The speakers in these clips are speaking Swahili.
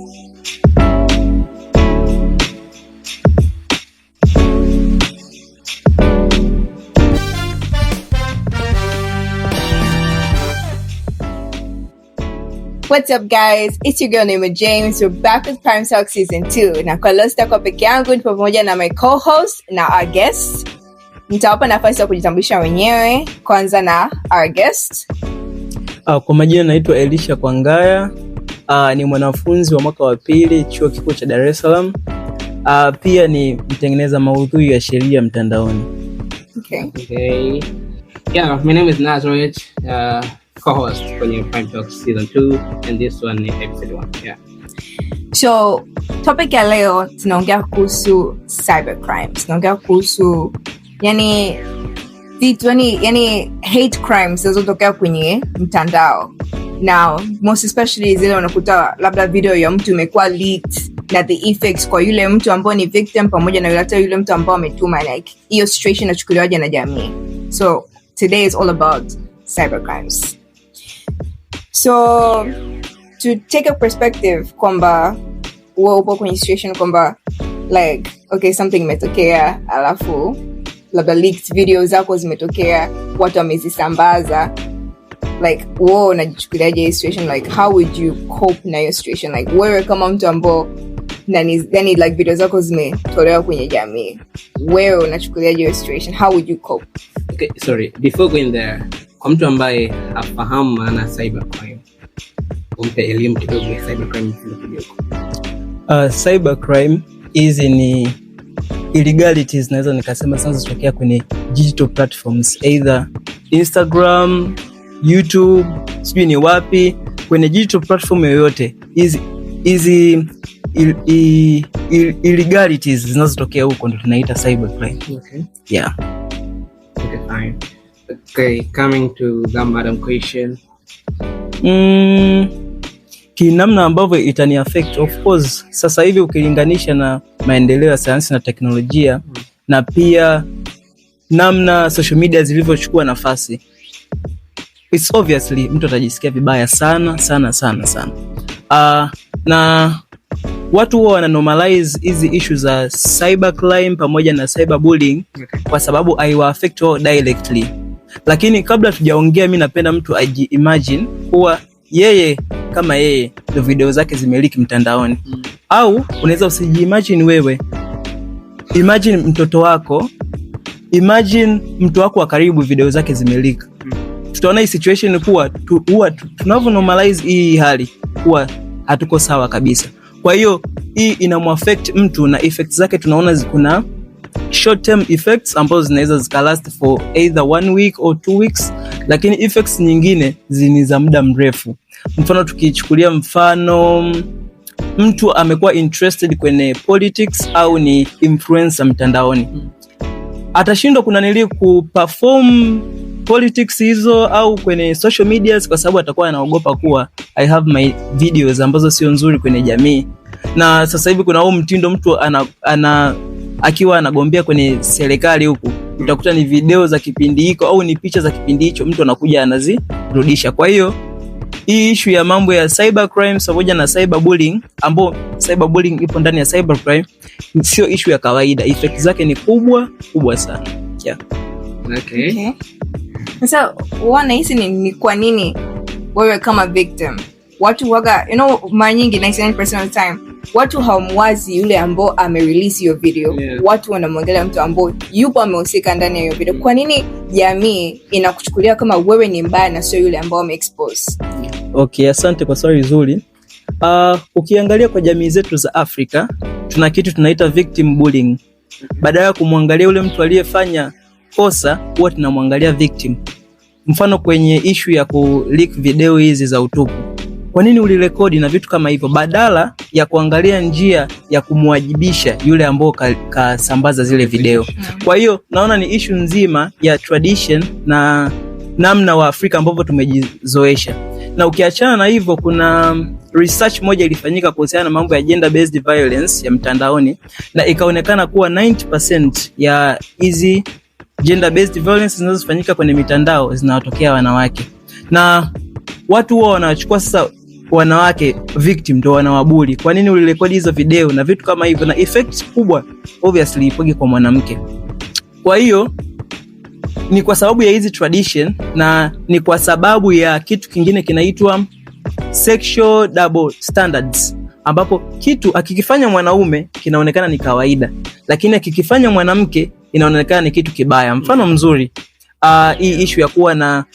What's up guys? It's your girl Neema James. We're back with Prime Talk Season 2. Na kwa leo sitakuwa peke yangu, ni pamoja na my co-host na our guest. Nitawapa nafasi ya kujitambulisha wenyewe, kwanza na our guest. Kwa majina naitwa Elisha Kwangaya. Ni mwanafunzi wa mwaka wa pili Chuo Kikuu cha Dar es Salaam. Pia ni mtengeneza maudhui ya sheria mtandaoni. Okay. Okay. Yeah, my name is Nazareth, co-host kwenye Prime Talk Season 2, and this one is episode 1. Yeah. So, topic ya leo tunaongea kuhusu cybercrimes. Tunaongea kuhusu yani vitu yani hate crimes zinazotokea kwenye mtandao. Now, most especially zile unakuta labda video ya mtu imekuwa leaked na the effects kwa yule mtu ambao ni victim pamoja na hata yule mtu ambao ametuma, like hiyo situation inachukuliwaje na jamii. So, today is all about cybercrimes. So, to take a perspective kwamba wewe upo kwenye situation kwamba like okay, something imetokea, alafu labda leaked video zako zimetokea, watu wamezisambaza, like wewe unajichukuliaje hii situation? Like how would you cope na hiyo situation? Like wewe kama mtu ambao nani, yani like video zako zimetolewa kwenye jamii, wewe unachukuliaje hiyo situation? How would you cope? Okay, sorry. Before going there, kwa mtu ambaye hafahamu maana cybercrime, umpe elimu kidogo ya cybercrime kidogo. Cybercrime hizi ni illegalities naweza nikasema zinazotokea kwenye digital platforms, either Instagram, YouTube, sijui ni wapi, kwenye digital platform yoyote, hizi illegalities zinazotokea huko ndo tunaita cybercrime. Okay. Yeah. Okay, fine. Okay, coming to the madam question. Kinamna ambavyo itani affect, of course, sasa hivi ukilinganisha na maendeleo ya sayansi na teknolojia na pia namna social media zilivyochukua nafasi, it's obviously mtu atajisikia vibaya sana sana sana sana. Na watu huwa wana normalize hizi issue za cybercrime pamoja na cyberbullying kwa sababu haiwa affect wao directly. Lakini kabla tujaongea, mi napenda mtu aji imagine kuwa yeye kama yeye ndo video zake zimeleak mtandaoni. Au unaweza usijiimagine wewe, imagine mtoto wako, imagine mtu wako wa karibu video zake zimeleak. Tutaona hii situation kuwa huwa tunavyo normalize hii hali kuwa hatuko sawa kabisa. Kwa hiyo hii inamuaffect mtu na effects zake tunaona kuna short term effects ambazo zinaweza zikalast for either 1 week or 2 weeks, lakini effects nyingine ni za muda mrefu. Mfano, tukichukulia mfano mtu amekuwa interested kwenye politics au ni influencer mtandaoni, atashindwa kunanili kuperform politics hizo au kwenye social medias kwa sababu atakuwa anaogopa kuwa I have my videos ambazo sio nzuri kwenye jamii. Na sasa hivi kuna huu mtindo mtu ana akiwa anagombea kwenye serikali huku, utakuta ni video za kipindi hiko au ni picha za kipindi hicho, mtu anakuja anazirudisha. Kwa hiyo hii issue ya mambo ya cyber crime pamoja na cyber bullying, ambao cyber bullying ipo ndani ya cyber crime, sio issue ya kawaida. Effect zake ni kubwa kubwa sana. Yeah. Okay. Okay. Sasa wanahisi ni kwa nini wewe kama victim watu waga, you know, mara nyingi 99% of the time watu hawamwazi yule ambao amerelease hiyo video. Watu wanamwangalia mtu ambao yupo amehusika ndani ya hiyo video. Kwa nini jamii inakuchukulia kama wewe ni mbaya na sio yule ambao ameexpose? Okay, asante kwa swali zuri. Ukiangalia kwa jamii zetu za Afrika tuna kitu tunaita victim bullying. Badala ya kumwangalia yule mtu aliyefanya kosa, huwa tunamwangalia victim. Mfano kwenye issue ya ku leak video hizi za utupu, kwa nini ulirekodi na vitu kama hivyo, badala ya kuangalia njia ya kumwajibisha yule ambao kasambaza zile video. Kwa hiyo naona ni issue nzima ya tradition na namna wa Afrika ambavyo tumejizoesha. Na ukiachana na hivyo, kuna research moja ilifanyika kuhusiana na mambo ya gender based violence ya mtandaoni, na ikaonekana kuwa 90% ya hizi gender based violence zinazofanyika kwenye mitandao zinawatokea wanawake, na watu huwa wanachukua sasa Wanawake victim ndo wanawabully, kwa nini ulirekodi hizo video na vitu kama hivyo, na effect kubwa obviously ipoje kwa mwanamke. Kwa hiyo ni kwa sababu ya hizi tradition na ni kwa sababu ya kitu kingine kinaitwa sexual double standards, ambapo kitu akikifanya mwanaume kinaonekana ni kawaida, lakini akikifanya mwanamke inaonekana ni kitu kibaya. Mfano mzuri, hii issue ya kuwa na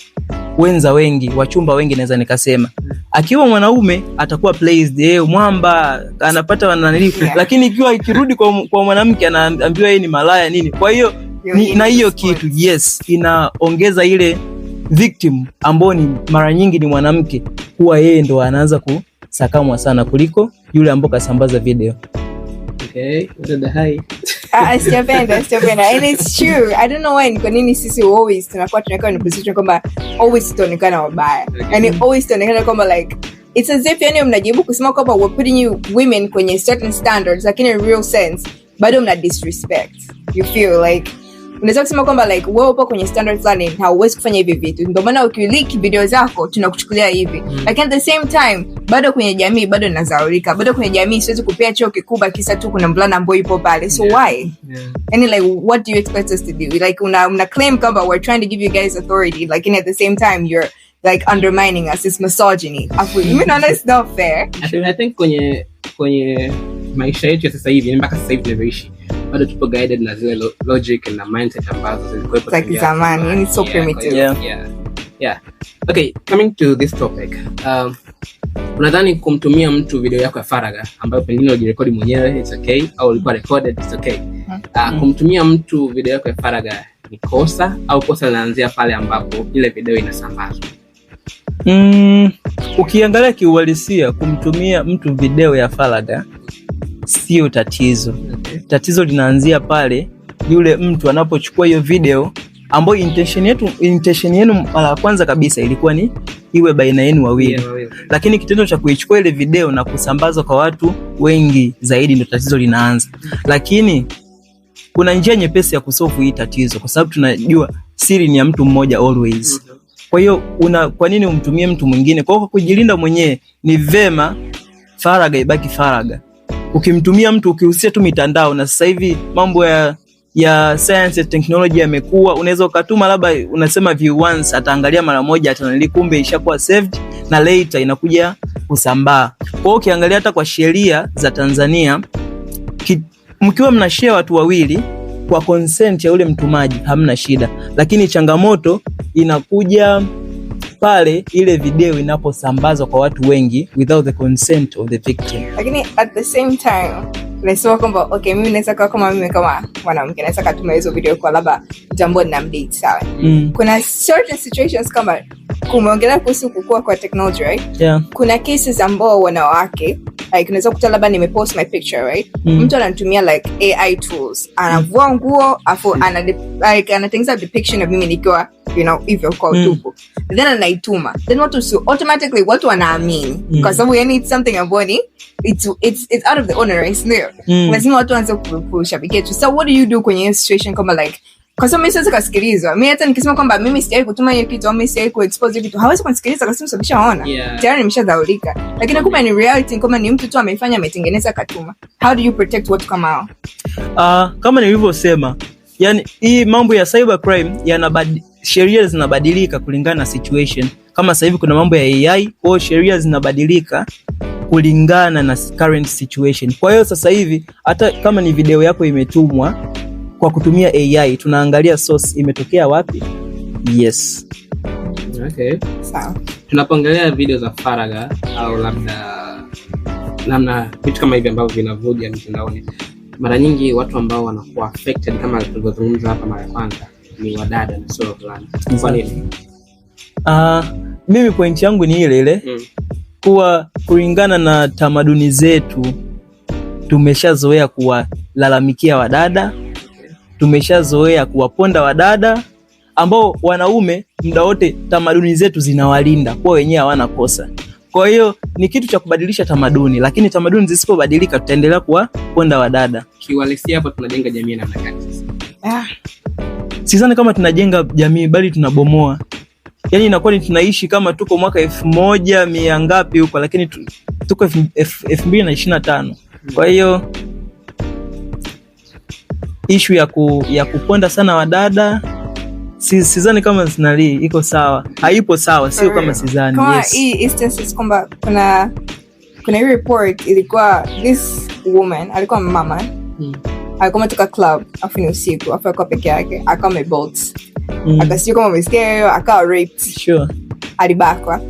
wenza wengi, wachumba wengi, naweza nikasema akiwa mwanaume atakuwa praised, mwamba anapata wananili, lakini ikiwa ikirudi kwa mwanamke anaambiwa yeye ni malaya nini. Kwa hiyo na hiyo kitu, yes, inaongeza ile victim ambao ni mara nyingi ni mwanamke, huwa yeye ndo anaanza kusakamwa sana kuliko yule ambao kasambaza video. Okay, dada hai. Ah, sijapenda, sijapenda. And it's true. I don't know why, kwa nini sisi always tunakuwa tunaweka in a position kwamba always tutaonekana wabaya. Yani always tutaonekana kwamba like it's as if, yani, mnajaribu kusema kwamba we're putting you women kwenye certain standards, lakini in real sense bado mna disrespect. You feel like unaweza kusema kwamba like wewe upo kwenye standard fulani na hauwezi kufanya hivi vitu, ndio maana ukileak video zako tunakuchukulia hivi, lakini at the same time bado kwenye jamii bado nazaurika, bado kwenye jamii siwezi kupea cheo kikubwa kisa tu kuna mvulana ambaye yupo pale, so why? Yani like what do you expect us to do? Like una claim kwamba we're trying to give you guys authority, lakini at the same time you're like undermining us. It's misogyny. Afu mimi naona it's not fair. I think kwenye maisha yetu ya sasa hivi, yani mpaka sasa hivi tunavyoishi, bado tupo guided na zile logic na mindset ambazo zilikuwepo Like tangia zamani, yani it's so Yeah, kwa primitive. Yeah. Okay, coming to this topic. Unadhani kumtumia mtu video yako ya faragha ambayo pengine ulijirekodi mwenyewe, it's okay, au ulikuwa recorded, it's okay. Kumtumia mtu video yako ya faragha ni kosa au kosa linaanzia pale ambapo ile video inasambazwa? Ukiangalia kiuhalisia, kumtumia mtu video ya faragha sio tatizo. Tatizo linaanzia pale yule mtu anapochukua hiyo video ambayo intention yenu mara ya kwanza kabisa ilikuwa ni iwe baina yenu wawili, lakini kitendo cha kuichukua ile video na kusambaza kwa watu wengi zaidi ndio tatizo linaanza. Lakini kuna njia nyepesi ya kusolve hii tatizo, kwa sababu tunajua siri ni ya mtu mmoja always. Kwa hiyo kwa nini umtumie mtu mwingine? Kwa hiyo kwa kujilinda mwenyewe ni vema faragha ibaki faragha. Ukimtumia mtu, ukihusisha tu mitandao, na sasa hivi mambo ya science and technology yamekuwa, unaweza ukatuma labda unasema view once, ataangalia mara moja, atanali, kumbe ishakuwa saved na later inakuja kusambaa. Kwa hiyo ukiangalia hata kwa sheria za Tanzania mkiwa mna share watu wawili kwa consent ya yule mtumaji hamna shida, lakini changamoto inakuja pale ile video inaposambazwa kwa watu wengi without the consent of the victim. Lakini at the same time unasema kwamba okay, mimi naweza kuwa kama mimi kama mwanamke naweza katuma hizo video kwa labda mtu ambaye ninamdate, sawa? Kuna certain situations, kama kumeongelea kuhusu kukua kwa technology, right? Yeah. Kuna cases ambao wanawake, like unaweza kukuta labda nimepost my picture, right? Mtu anatumia like AI tools, anavua nguo afu like anatengeneza depiction of mimi nikiwa hivyo kwa utupu, then anaituma, then watu so automatically watu wanaamini kwa sababu yani it's something ambayo ni it's out of the ordinary, sindio? Lazima watu waanze kushabikia tu. So what do you do kwenye hiyo situation kama like, kwa sababu mimi siwezi kasikilizwa, mi hata nikisema kwamba mimi sijawahi kutuma hiyo kitu au mimi sijawahi kuexpose hiyo kitu, hawezi kunisikiliza kwa sababu ameshaona tayari nimeshadhaulika, lakini kumbe ni reality kama ni mtu tu amefanya, ametengeneza, katuma. How do you protect watu kama hao? Kama nilivyosema, yani hii mambo ya cyber crime sheria zinabadilika kulingana na situation. Kama sasa hivi kuna mambo ya AI, kwa hiyo sheria zinabadilika kulingana na current situation. Kwa hiyo sasa hivi hata kama ni video yako imetumwa kwa kutumia AI, tunaangalia source imetokea wapi. Yes. Okay. Sawa. Tunapoongelea video za faragha au labda namna vitu kama hivi ambavyo vinavuja mitandaoni, mara nyingi watu ambao wanakuwa affected kama tulivyozungumza hapa mara ya kwanza ni wadada na sio wavulana. Kwa nini? Mimi point yangu ni ile ile kuwa kulingana na tamaduni zetu tumeshazoea kuwalalamikia wadada, tumeshazoea kuwaponda wadada ambao wanaume muda wote tamaduni zetu zinawalinda kuwa wenyewe hawana kosa. Kwa hiyo ni kitu cha kubadilisha tamaduni, lakini tamaduni zisipobadilika tutaendelea kuwaponda wadada. Kiuhalisia hapo tunajenga jamii namna gani sasa? Ah, Sidhani kama tunajenga jamii, bali tunabomoa. Yani inakuwa ni tunaishi kama tuko mwaka 1000 ngapi huko, lakini tuko 2025. Kwa hiyo ishu ya kuponda sana wadada sidhani kama zinali iko sawa, haipo sawa, sio kama sidhani. Kama hii instances kwamba kuna hii report ilikuwa this woman alikuwa mama, alikuwa ametoka club, afu ni usiku, afu alikuwa peke yake, akawa amebolt, akasijui kama umesikia hiyo, akawa raped. Alibakwa.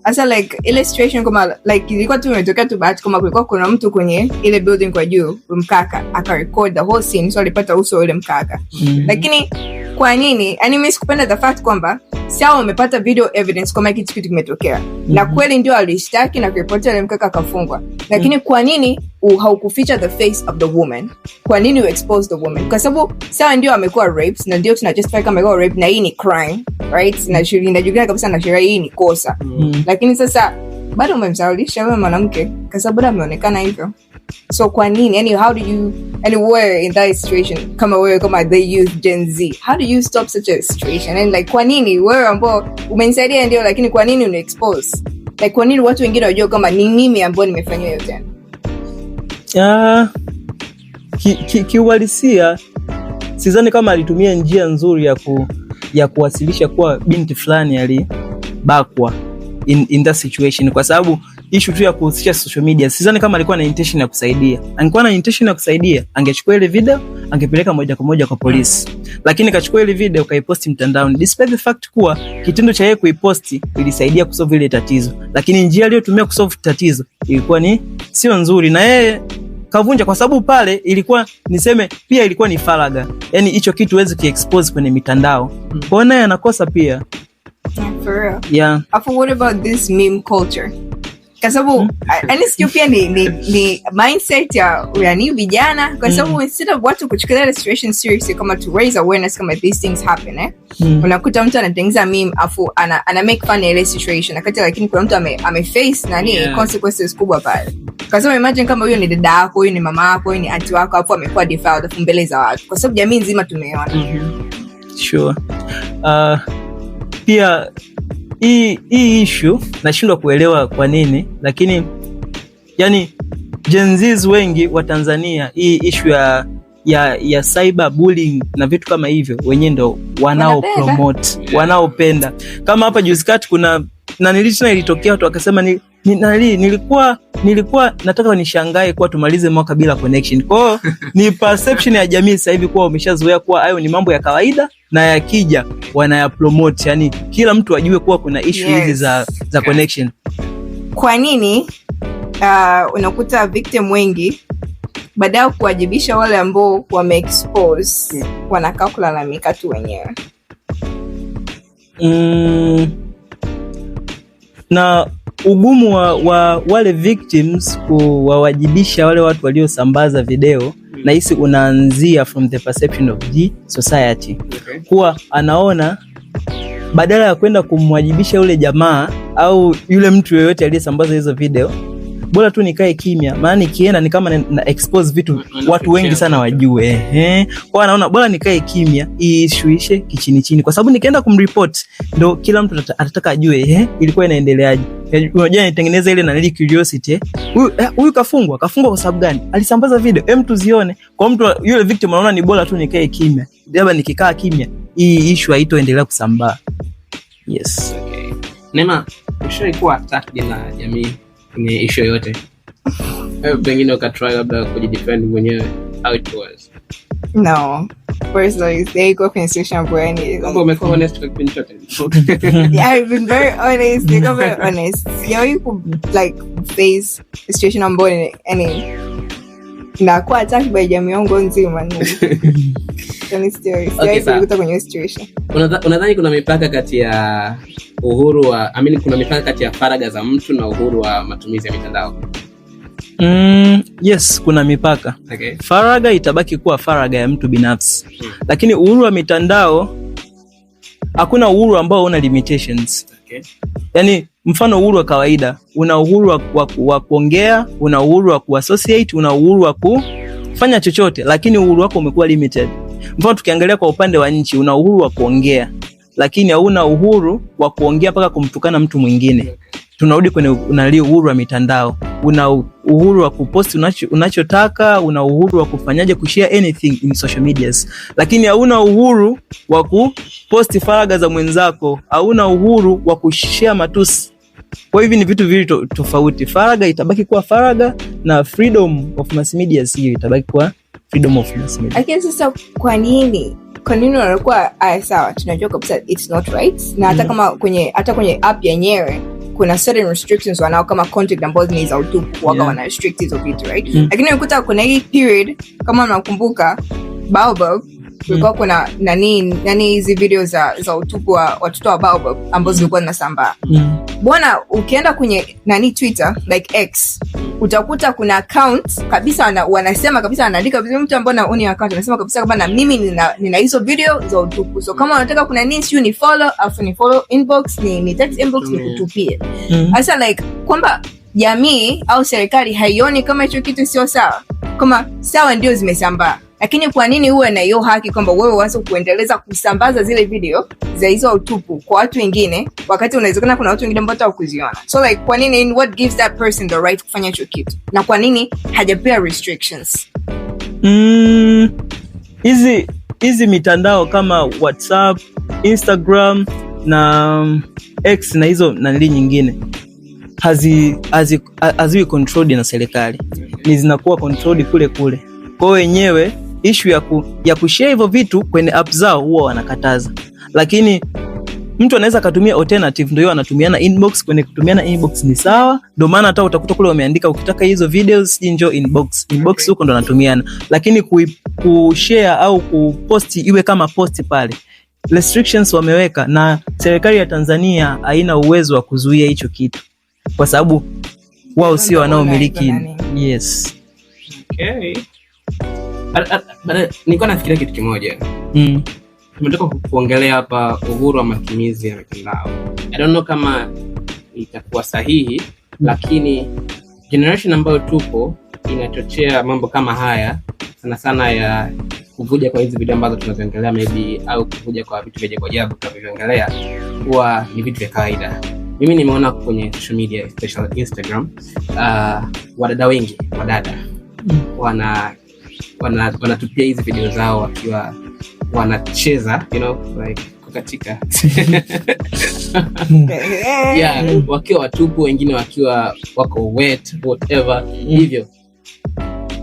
Sasa like ile situation kama like ilikuwa tu imetokea tu bahati kama kulikuwa kuna mtu kwenye ile building kwa juu, mkaka akarecord the whole scene, so alipata uso wa yule mkaka. Lakini kwa nini, yani mimi sikupenda the fact kwamba sawa wamepata video evidence kwamba kitu kimetokea, na kweli ndio alishtaki na kuripoti, yule mkaka akafungwa, lakini kwa nini haukuficha the face of the woman? Kwa nini you expose the woman? Kwa sababu sawa ndio amekuwa raped na ndio tuna justify kama amekuwa raped na hii ni crime, right? Na sheria inajulikana kabisa na sheria, hii ni kosa. Lakini sasa bado umemsaulisha wewe mwanamke kwa sababu bado ameonekana hivyo. So kwa nini, yani how do you, yani wewe in that situation, kama wewe kama the youth Gen Z, how do you stop such a situation? And like kwa nini wewe ambao umenisaidia ndio, lakini kwa nini una expose? Like kwa nini watu wengine wajue kama ni mimi ambao nimefanyia hiyo tena? Kiuhalisia sidhani kama alitumia njia nzuri ya kuwasilisha kuwa binti fulani alibakwa in that situation, kwa sababu issue tu ya kuhusisha social media, sidhani kama alikuwa na intention ya kusaidia. Angekuwa na intention ya kusaidia, angechukua ile video angepeleka moja kwa moja kwa polisi, lakini kachukua ile video kaiposti mtandaoni, despite the fact kuwa kitendo cha yeye kuiposti ilisaidia kusolve ile tatizo, lakini njia aliyotumia kusolve tatizo ilikuwa ni sio nzuri, na yeye kavunja, kwa sababu pale ilikuwa niseme pia ilikuwa ni faragha, yani hicho kitu huwezi kiexpose kwenye mitandao. Kwa hiyo naye anakosa pia. Yeah, for real. Yeah. Afu what about this meme culture? Kwa sababu yani sijui pia ni mindset ya yani vijana, kwa sababu instead of watu kuchukulia the situation seriously kama to raise awareness kama these things happen, eh? Unakuta mtu anatengeneza meme afu ana make fun ya ile situation wakati lakini kuna mtu ame face nani consequences kubwa pale. Kwa sababu imagine kama huyo ni dada yako, huyo ni mama yako, huyo ni auntie wako, afu amekuwa defiled afu mbele za watu, kwa sababu jamii nzima tumeona. Sure. Pia hii issue nashindwa kuelewa kwa nini, lakini yani Gen Zs wengi wa Tanzania hii issue ya cyber bullying na vitu kama hivyo wenyewe ndo wanao Wanapenda. promote, wanaopenda. Kama hapa juzi kati kuna na tena ilitokea watu wakasema ni, nani, nilikuwa nataka nishangae kuwa tumalize mwaka bila connection. Kwa hiyo ni perception ya jamii sasa hivi kuwa wameshazoea kuwa hayo ni mambo ya kawaida na yakija wanayapromote, yani kila mtu ajue kuwa kuna issue hizi za connection. Kwa nini unakuta victim wengi baada ya kuwajibisha wale ambao wameexpose wanakaa kulalamika tu wenyewe? Na ugumu wa wale victims kuwawajibisha wale watu waliosambaza video, nahisi unaanzia from the perception of the society, kuwa anaona badala ya kwenda kumwajibisha yule jamaa au yule mtu yoyote aliyesambaza hizo video, bora tu nikae kimya, maana nikienda ni kama na expose vitu watu wengi sana wajue. Ehe, kwa anaona bora nikae kimya, hii issue ishe kichini chini, kwa sababu nikienda kumreport ndo kila mtu atataka ajue ilikuwa inaendeleaje. Unajua nitengeneza ile nanili curiosity, huyu huyu kafungwa kwa sababu gani? Alisambaza video, hem tuzione. Kwa mtu yule victim anaona ni bora tu nikae kimya, labda nikikaa kimya hii issue haitoendelea kusambaa. Yes. Okay. Neema, ushawahi kuwa attacked na jamii kwenye issue yoyote? Pengine ukatry labda kujidefend mwenyewe, how it was? No. Personally, sijaikuwa kwenye situation ambayo yani Kwamba umekuwa honest kwa kipindi chote. Yeah, I've been very honest. Niko very honest. Sijawahi ku like face a situation ambayo yani nakuwa attacked by jamii yangu nzima. Yani sijawahi Okay, sawa. kujikuta kwenye hiyo situation. Unadhani kuna mipaka kati ya uhuru wa I mean, kuna mipaka kati ya faragha za mtu na uhuru wa matumizi ya mitandao? Yes, kuna mipaka. Faragha itabaki kuwa faragha ya mtu binafsi, lakini uhuru wa mitandao, hakuna uhuru ambao una limitations. Yani mfano uhuru wa kawaida, una uhuru wa kuongea, una uhuru wa kuassociate, una uhuru wa kufanya chochote, lakini uhuru wako umekuwa limited. Mfano tukiangalia kwa upande wa nchi, una uhuru wa kuongea, lakini hauna uhuru wa kuongea mpaka kumtukana mtu mwingine. Tunarudi kwenye unali uhuru wa mitandao. Una uhuru wa kuposti unachotaka, una uhuru wa kufanyaje, kushare anything in social medias, lakini hauna uhuru wa kuposti faragha za mwenzako, hauna uhuru wa kushare matusi. Kwa hivi ni vitu viwili tofauti. Faragha itabaki kuwa faragha na freedom of mass media hiyo itabaki kuwa freedom of mass media. Lakini sasa kwa nini wanakuwa, aya, sawa, tunajua kabisa it's not right, na hata kama kwenye hata kwenye app yenyewe kuna certain restrictions wanao, kama content ambazo ni za utupu waga wana restrict hizo vitu, right? Lakini unakuta kuna hii period, kama unakumbuka Baobab, kulikuwa kuna nani nani, hizi video za utupu wa watoto wa Baobab ambazo zilikuwa zinasambaa. Bwana, ukienda kwenye nani, Twitter, like X, utakuta kuna account kabisa wanasema kabisa, wanaandika vizuri, mtu ambaye ana own account anasema kabisa kwamba na mimi nina hizo video za utupu, so kama unataka kuna nini, sio ni follow, afu ni follow inbox, ni text inbox, nikutupie. Sasa like kwamba jamii au serikali haioni kama hicho kitu sio sawa, kama sawa ndio zimesambaa, lakini kwa nini uwe na hiyo haki kwamba wewe uanze kuendeleza kusambaza zile video za hizo utupu kwa watu wengine, wakati unawezekana kuna watu wengine ambao hata hawakuziona? So like kwa nini, what gives that person the right kufanya hicho kitu, na kwa nini hajapewa restrictions? Hizi mitandao kama WhatsApp, Instagram na X na hizo nanili nyingine haziwi controlled na serikali, ni zinakuwa controlled kule kule. Kwa hiyo wenyewe issue ya kushare hivyo vitu kwenye app zao huwa wanakataza, lakini mtu anaweza akatumia alternative, ndio hiyo anatumiana inbox. Kwenye kutumiana inbox ni sawa, ndio maana hata utakuta kule wameandika ukitaka hizo videos sijui njoo inbox, inbox huko ndo anatumiana, lakini kushare au kuposti iwe kama post pale, restrictions wameweka, na serikali ya Tanzania haina uwezo wa kuzuia hicho kitu kwa sababu wao sio wanaomiliki. Yes. Okay. But nilikuwa nafikiria kitu kimoja. Tumetoka kuongelea hapa uhuru wa matumizi ya mitandao. I don't know kama itakuwa sahihi, lakini generation ambayo tupo inachochea mambo kama haya sana sana, ya kuvuja kwa hizi video ambazo tunaziongelea maybe, au kuvuja kwa vitu vya ajabu ajabu tunavyoongelea huwa ni vitu vya kawaida. Mimi nimeona kwenye social media, especially Instagram, wadada wengi, wadada wanatupia hizi video zao wakiwa wanacheza, like kukatika, yeah, wakiwa watupu, wengine wakiwa wako wet, whatever hivyo,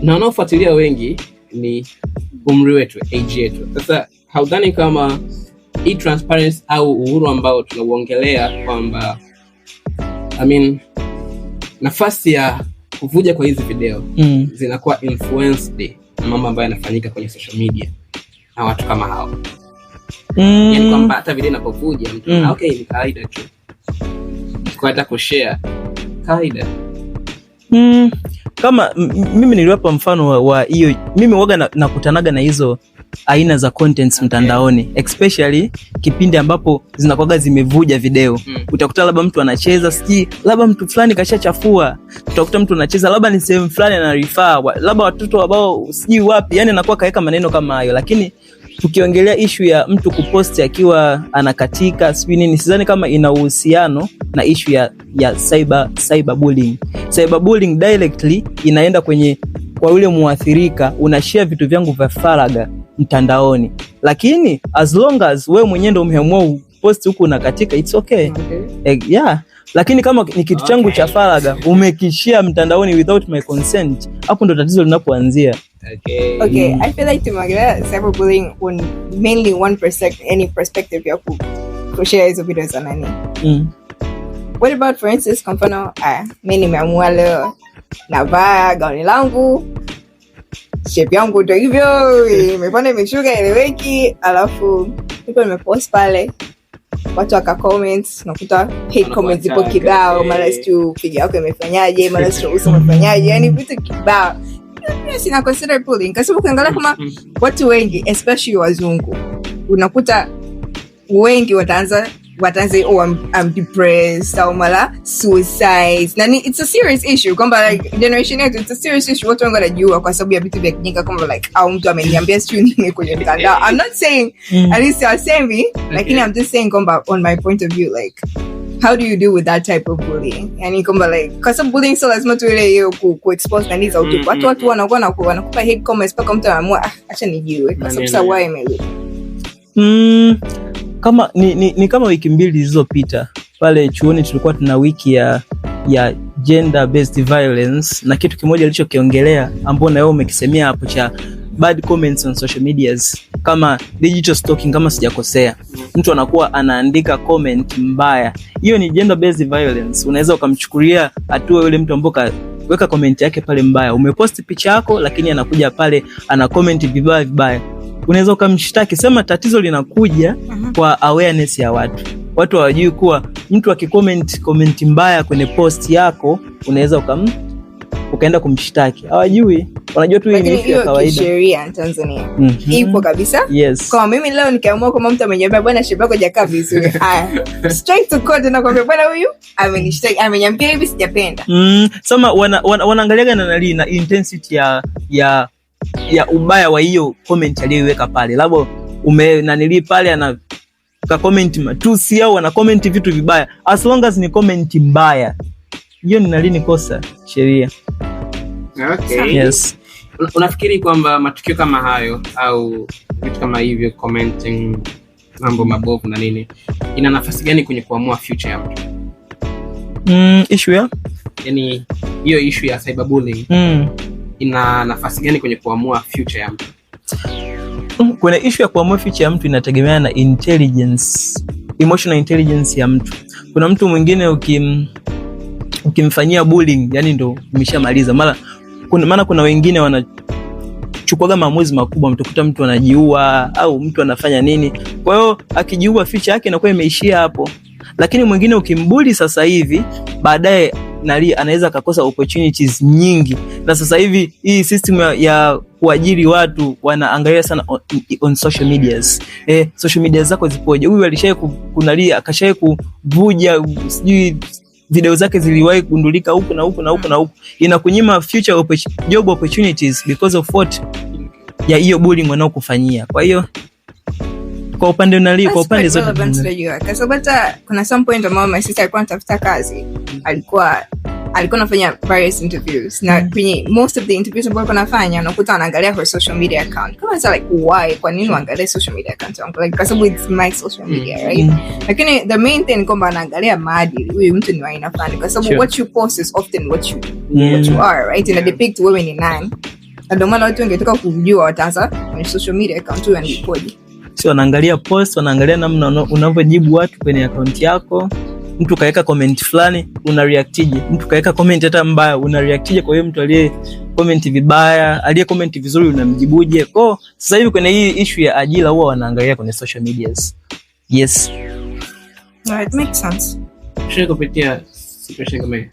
na wanaofuatilia wengi ni umri wetu, age yetu. Sasa haudhani kama hii transparency au uhuru ambao tunauongelea kwamba, I mean, nafasi ya kuvuja kwa hizi video zinakuwa influenced na mambo ambayo yanafanyika kwenye social media na watu kama hao? Yani kwamba hata video inapovuja mtu, okay, ni kawaida tu kwa hata kushare, kawaida. Kama mimi niliwapa mfano wa hiyo, mimi waga nakutanaga na hizo aina za contents mtandaoni, especially kipindi ambapo zinakuwaga zimevuja video. Utakuta labda mtu anacheza, sijui labda mtu fulani kashachafua, utakuta mtu anacheza labda ni sehemu fulani ana refer labda watoto ambao sijui wapi, yani anakuwa kaweka maneno kama hayo. Lakini tukiongelea issue ya mtu kuposti akiwa anakatika sijui nini, sidhani kama ina uhusiano na issue ya cyber bullying. Cyber bullying directly inaenda kwenye kwa yule muathirika, unashare vitu vyangu vya faragha mtandaoni, lakini as long as wewe mwenyewe ndio umeamua upost huku unakatika, it's okay. Yeah. Lakini kama ni kitu changu cha faragha umekishare mtandaoni without my consent, hapo ndo tatizo linapoanzia. Okay, I feel like tumeongelea cyberbullying on mainly one perspective, any perspective ya kushare hizo video za nani. What about, for instance, kwa mfano, mi nimeamua leo navaa gauni langu, shape yangu ndo hivyo, imepanda imeshuka, eleweki, alafu niko nimepost pale, watu waka comment, nakuta hate comments zipo kibao, mara sijui piga yako imefanyaje, mara sijui uso umefanyaje, yani vitu kibao. Pia sina consider bullying kwa sababu ukiangalia kama watu wengi, especially wazungu, unakuta wengi wataanza Wataanza, "Oh, I'm depressed," au mara suicides. Na it's a serious issue kwamba like generation yetu, it's a serious issue. Watu wengi wanajua kwa sababu ya vitu vya kijinga kwamba like au mtu ameniambia sijui nini kwenye mtandao. I'm not saying, at least siwasemi, lakini I'm just saying kwamba on my point of view, like how do you deal with that type of bullying? Yani kwamba like kwa sababu bullying sio lazima tu ile hiyo ku expose nani za utupu. Watu wanakuwa na wanakupa hate comments mpaka mtu anaamua, "Ah, acha nijiue," kwa sababu sasa why ime Kama ni kama wiki 2 zilizopita pale chuoni tulikuwa tuna wiki ya gender based violence, na kitu kimoja alichokiongelea ambao na wewe umekisemea hapo cha bad comments on social medias kama digital stalking, kama sijakosea, mtu anakuwa anaandika comment mbaya, hiyo ni gender based violence. Unaweza ukamchukulia hatua yule mtu ambaye weka comment yake pale mbaya. Umeposti picha yako, lakini anakuja pale ana comment vibaya vibaya, unaweza ukamshtaki. Sema tatizo linakuja kwa awareness ya watu. Watu hawajui kuwa mtu akicomment comment mbaya kwenye post yako unaweza ukaenda kumshtaki. Hawajui, wanajua tu hii ni Lakini issue ya hiyo kawaida. Kisheria Tanzania ipo kabisa. Kwa mimi leo nikiamua kwamba mtu ameniambia, "Bwana, shape yako hajakaa vizuri," haya, straight to court, nakwambia, "Bwana, huyu amenishtaki, ameniambia hivi, sijapenda." Sema wanaangaliaga na nani na intensity ya ubaya wa hiyo comment aliyoiweka pale. Labda ume nanili pale ana ka comment matusi au ana comment vitu vibaya. As long as ni comment mbaya, hiyo ni nalini kosa sheria. Okay. Yes. Unafikiri kwamba matukio kama hayo au vitu kama hivyo, commenting mambo mabovu na nini, ina nafasi gani kwenye kuamua future ya mtu? Issue ya Yani hiyo issue ya cyberbullying ina nafasi gani kwenye kuamua future ya mtu? Kwenye issue ya kuamua future ya mtu inategemea na intelligence, emotional intelligence ya mtu. Kuna mtu mwingine ukimfanyia bullying, yani ndo umeshamaliza. Mara kuna maana kuna wengine wanachukuaga maamuzi makubwa, mtakuta mtu anajiua au mtu anafanya nini. Kwa hiyo akijiua, future yake inakuwa imeishia hapo. Lakini mwingine ukimbully sasa hivi, baadaye nali anaweza akakosa opportunities nyingi. Na sasa hivi hii system ya kuajiri watu wanaangalia sana on social medias. Social media zako zipoje? Huyu alishai kunali akashai kuvuja sijui video zake ziliwahi kugundulika huku na huku na huku na huku, inakunyima future job opportunities because of what ya hiyo bullying wanaokufanyia. Kwa hiyo kwa upande nali kwa upande That's quite zote relevant, unajua, kwa sababu hata kuna some point ambao my sister alikuwa anatafuta kazi, alikuwa anafanya various interviews, na kwenye most of the interviews ambayo alikuwa anafanya unakuta anaangalia her social media account. Kama sasa like why, kwa nini uangalie social media account yangu? Like kwa sababu it's my social media, right? Lakini the main thing ni kwamba anaangalia maadili, huyu mtu ni wa aina fulani, kwa sababu what you post is often what you are, right? Ina depict wewe ni nani, na ndio maana watu wangetaka kujua wataanza kwenye social media account, huyu ikoje. Sio wanaangalia post, wanaangalia namna unavyojibu watu kwenye akaunti yako. Mtu kaweka comment fulani, una reactije? Mtu kaweka comment hata mbaya, una reactije? Kwa hiyo mtu aliye comment vibaya, aliye comment vizuri unamjibuje? Kwa sasa hivi kwenye hii issue ya ajira huwa wanaangalia kwenye social medias. Yes. No, it makes sense. Ushawahi kupitia situation kama hiyo?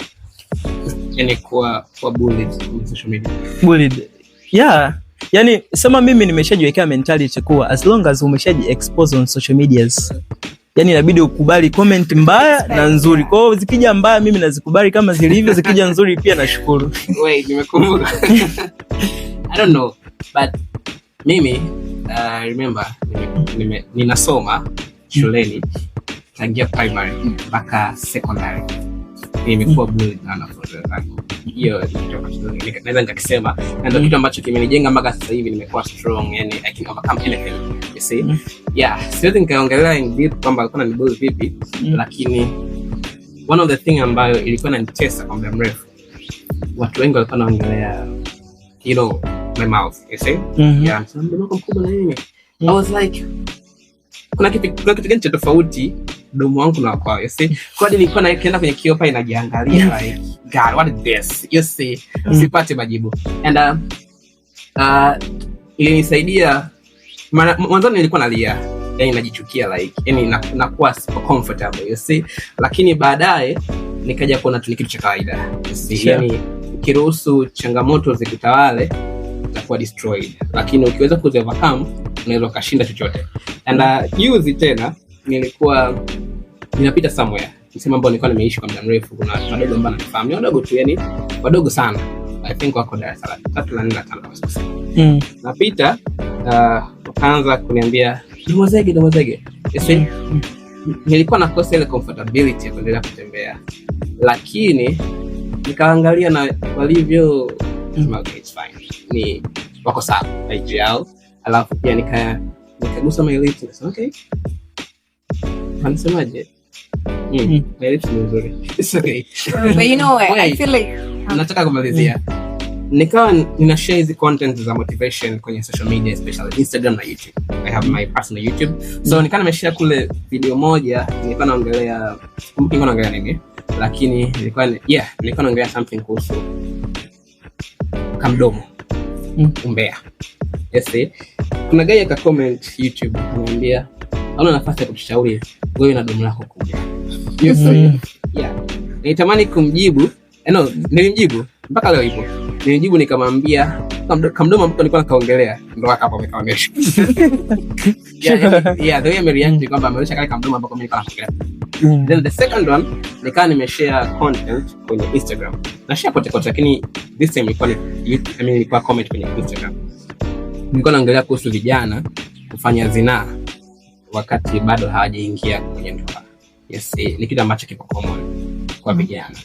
Yani kuwa bullied kwenye social media? Bullied. Yeah. Yani sema mimi nimeshajiwekea mentality kuwa as long as umeshaji expose on social medias, yani inabidi ukubali comment mbaya na nzuri. Kwa hiyo zikija mbaya mimi nazikubali kama zilivyo, zikija nzuri pia nashukuru. Wait, nimekumbuka. I don't know, but mimi remember ninasoma shuleni tangia primary mpaka secondary, nimekuwa bullied na wanafunzi wenzangu. Hiyo ni kitu ambacho naweza nikakisema na ndio kitu ambacho kimenijenga mpaka sasa hivi nimekuwa strong, yani I can overcome anything, you see. Yeah, siwezi nikaongelea in deep kwamba alikuwa ananibully vipi, lakini one of the thing ambayo ilikuwa inanitesa kwa muda mrefu, watu wengi walikuwa wanaongelea my mouth, you see. Yeah, so mdomo wako mkubwa na nini. I was like, kuna kitu gani cha tofauti mdomo wangu na kwao, you see? Kwa hadi nilikuwa naenda kwenye kioo pale najiangalia like, "God, what is this?" You see, sipate majibu. And ilinisaidia mwanzoni nilikuwa nalia, yani najichukia, like yani nakuwa sipo comfortable, you see, lakini baadaye nikaja kuona tu ni kitu cha kawaida, you see. Yani ukiruhusu changamoto zikutawale utakuwa destroyed, lakini ukiweza kuzi overcome unaweza ukashinda chochote. And juzi tena nilikuwa Ninapita somewhere, nisema ambao nilikuwa nimeishi kwa muda mrefu, kuna watu wadogo ambao nanifahamu, ni wadogo tu, yani wadogo sana, I think wako darasa la tatu, la nne, la tano kama sikosei. Napita, wakaanza kuniambia "Domo zege, domo zege." You see, nilikuwa nakosa ile comfortability ya kuendelea kutembea, lakini nikaangalia na walivyo, sema, "Okay, it's fine, ni wako sawa IG yao." Alafu pia nikagusa my lips, nikasema, "Okay, wanasemaje?" My lips ni nzuri, it's okay. But you know what? I Wait. feel like Nataka kumalizia. Nikawa nina share hizi content za motivation kwenye social media, especially Instagram na YouTube. I have my personal YouTube, so nikawa nimeshare kule video moja, nilikuwa naongelea, sikumbuki nilikuwa naongelea nini, lakini nilikuwa yeah, nilikuwa naongelea something kuhusu kamdomo, umbea. Yes, eh. Kuna guy aka comment YouTube akaniambia, "Hauna nafasi ya kutushauri wewe na domo lako kubwa." You see? Yeah, nilitamani kumjibu, no, nilimjibu, mpaka leo ipo. Nilimjibu nikamwambia kamdomo ambako nilikuwa nakaongelea ndo haka hapo amekaonyesha. Yeah, the way amereact ni kwamba ameonyesha kale kamdomo ambako mimi nilikuwa nakaongelea. Then the second one, nikawa nimeshare content kwenye Instagram, na share kote kote, lakini this time ilikuwa ni, I mean, ilikuwa comment kwenye Instagram. Nilikuwa naongelea kuhusu vijana kufanya zinaa wakati bado hawajaingia kwenye ndoa. Yes, ni kitu ambacho kipo common kwa vijana.